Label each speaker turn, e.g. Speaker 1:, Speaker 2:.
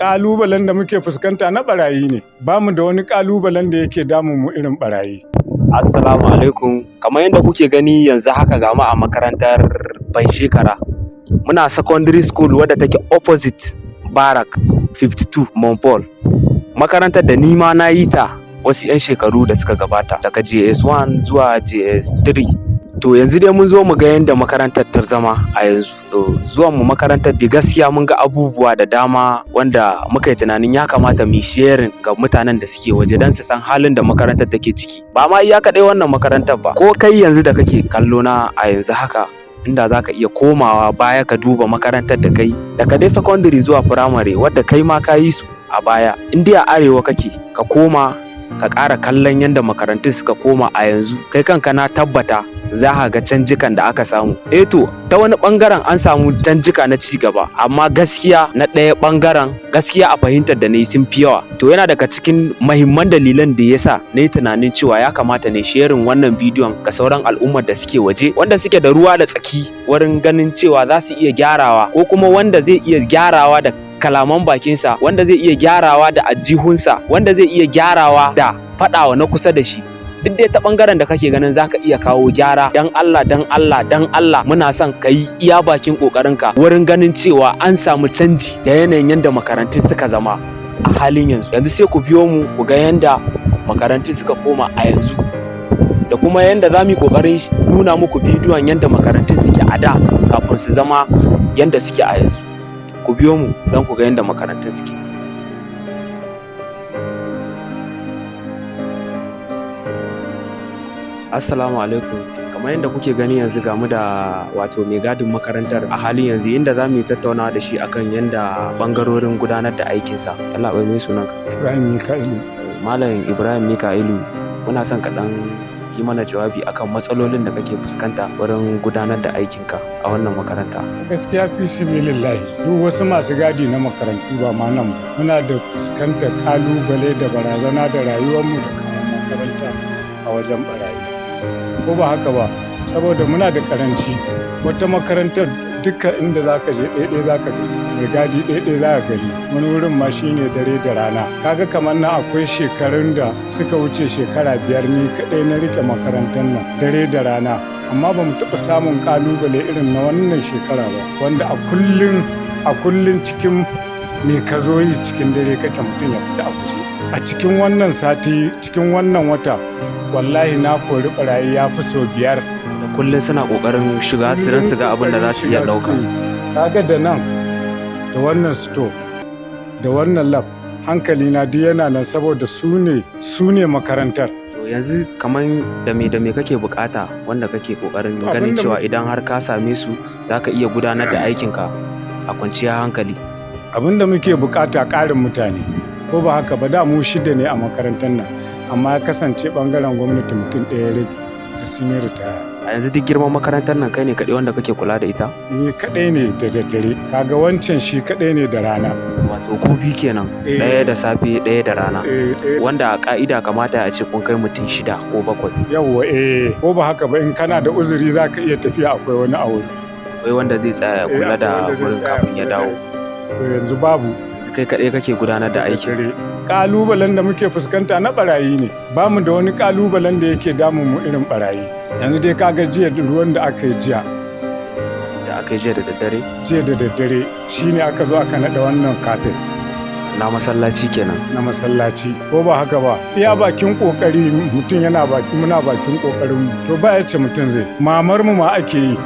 Speaker 1: Kalubalen da muke fuskanta na barayi ne. Ba mu da wani kalubalen da yake damun mu irin barayi.
Speaker 2: Assalamu alaikum. Kamar yadda kuke gani, yanzu haka ga mu a makarantar Panshekara. Muna secondary school wadda take opposite Barrack 52 Mompol. Makarantar da ni ma na yi ta wasu 'yan shekaru da suka gabata, daga JS1 zuwa JS3. To, yanzu dai mun zo mu ga yadda makarantar ta zama a yanzu. To, zuwan mu makarantar da gaskiya mun ga abubuwa da dama wanda muka yi tunanin ya kamata mu yi sharing ga mutanen da suke waje don su san halin da makarantar take ciki. Ba ma iya kaɗai wannan makarantar ba, ko kai yanzu da kake kallo na a yanzu haka, inda za ka iya komawa baya ka duba makarantar da kai daga dai secondary zuwa primary wadda kai ma ka yi su a baya, in dai a arewa kake, ka koma ka ƙara kallon yadda makarantun suka koma a yanzu, kai kanka na tabbata za ka ga canjikan da aka samu. Eh, to, ta wani bangaren an samu canjika na ci gaba, amma gaskiya na ɗaya bangaren, gaskiya a fahimtar da na yi, sun fi yawa. To, yana daga cikin mahimman dalilan da ya sa na yi tunanin cewa ya kamata ne sharing wannan bidiyon ga sauran al'ummar da suke waje, wanda suke da ruwa da tsaki wurin ganin cewa za su iya gyarawa, ko kuma wanda zai iya gyarawa da kalaman bakinsa, wanda zai iya gyarawa da ajihunsa, wanda zai iya gyarawa da faɗawa na kusa da shi. Duk dai ta bangaren da kake ganin zaka iya kawo gyara, dan Allah, dan Allah, dan Allah, muna son ka yi iya bakin kokarinka wurin ganin cewa an samu canji da yanayin yadda makarantun suka zama a halin yanzu. Yanzu sai ku biyo mu ku ga yanda makarantun suka koma a yanzu, da kuma yanda za mu yi kokarin nuna muku bidiyon yanda makarantun suke a da kafin su zama yanda suke a yanzu. Ku biyo mu don ku ga yanda makarantun suke. Assalamu alaikum. Kamar yadda kuke gani, yanzu ga mu da wato mai gadin makarantar a halin yanzu, inda za mu yi tattaunawa da shi akan yanda bangarorin gudanar da aikinsa. Yallaɓai, me sunanka?
Speaker 1: Ibrahim Mika'ilu.
Speaker 2: Malam Ibrahim Mika'ilu, muna son ka ɗan yi mana jawabi akan matsalolin da kake fuskanta wurin gudanar da aikinka a wannan makaranta.
Speaker 1: Gaskiya, fi sabilillahi, duk wasu masu gadi na makarantu, ba ma nan ba, muna da fuskantar kalubale da barazana da rayuwarmu da kayan makaranta a wajen barayi. Ko ba haka ba? Saboda muna da karanci. Wata makarantar duka inda za ka je, ɗaiɗai za ka gani, mai gadi ɗaiɗai za ka gani, wani wurin ma shine dare da rana. Kaga kamar nan, akwai shekarun da suka wuce shekara 5, ni kaɗai na rike makarantar nan dare da rana, amma ba mu taɓa samun ƙalubale irin na wannan shekara ba, wanda a kullum cikin me ka zo yi, cikin dare kake, mutum ya fita a guje. A cikin wannan sati, cikin wannan wata, wallahi na kori barayi ya fi sau 5.
Speaker 2: Kullum suna ƙoƙarin shiga su don su ga abin da za su iya ɗauka.
Speaker 1: Kaga da nan da wannan store da wannan lab, hankali na duk yana nan, saboda su ne makarantar.
Speaker 2: To, yanzu kaman da me kake bukata wanda kake ƙoƙarin ganin cewa idan har ka same su, za ka iya gudanar da aikinka a kwanciyar hankali?
Speaker 1: Abin da muke bukata, ƙarin mutane. Ko ba haka ba? Da mu shida ne a makarantar nan, amma ya kasance bangaren gwamnati mutum ɗaya rage, ta sun yi ritaya.
Speaker 2: A yanzu duk girman makarantar nan, kai ne kaɗai wanda kake kula da ita?
Speaker 1: Ni kaɗai ne da daddare, kaga wancan shi kaɗai ne da rana.
Speaker 2: Wato ku biyu kenan?
Speaker 1: Eh.
Speaker 2: Ɗaya da safe, ɗaya da rana.
Speaker 1: Eh, ɗaya.
Speaker 2: Wanda a ƙa'ida kamata a ce kun kai mutum shida ko bakwai.
Speaker 1: Yawwa, eh. Ko ba haka ba, in kana da uzuri za ka iya tafiya, akwai wani a wuri.
Speaker 2: Akwai wanda zai tsaya ya kula da
Speaker 1: Akwai wanda zai
Speaker 2: wurin
Speaker 1: tsaya
Speaker 2: kafin ya
Speaker 1: kula da
Speaker 2: dawo.
Speaker 1: To, yanzu babu.
Speaker 2: Yanzu kai kaɗai kake gudanar da aikin.
Speaker 1: Dare. Kalubalen da muke fuskanta na barayi ne. Ba mu da wani kalubalen da yake damun mu irin barayi. Yanzu dai kaga jiya, ruwan da aka yi jiya.
Speaker 2: Da aka yi jiya da daddare.
Speaker 1: Jiya da daddare shine aka zo aka naɗa wannan kafet.
Speaker 2: Na masallaci kenan.
Speaker 1: Na masallaci. Ko ba haka ba? Iya bakin kokari mutum yana baki, muna bakin kokarin mu. To, ba ya ce mutum zai mamar mu ma ake yi.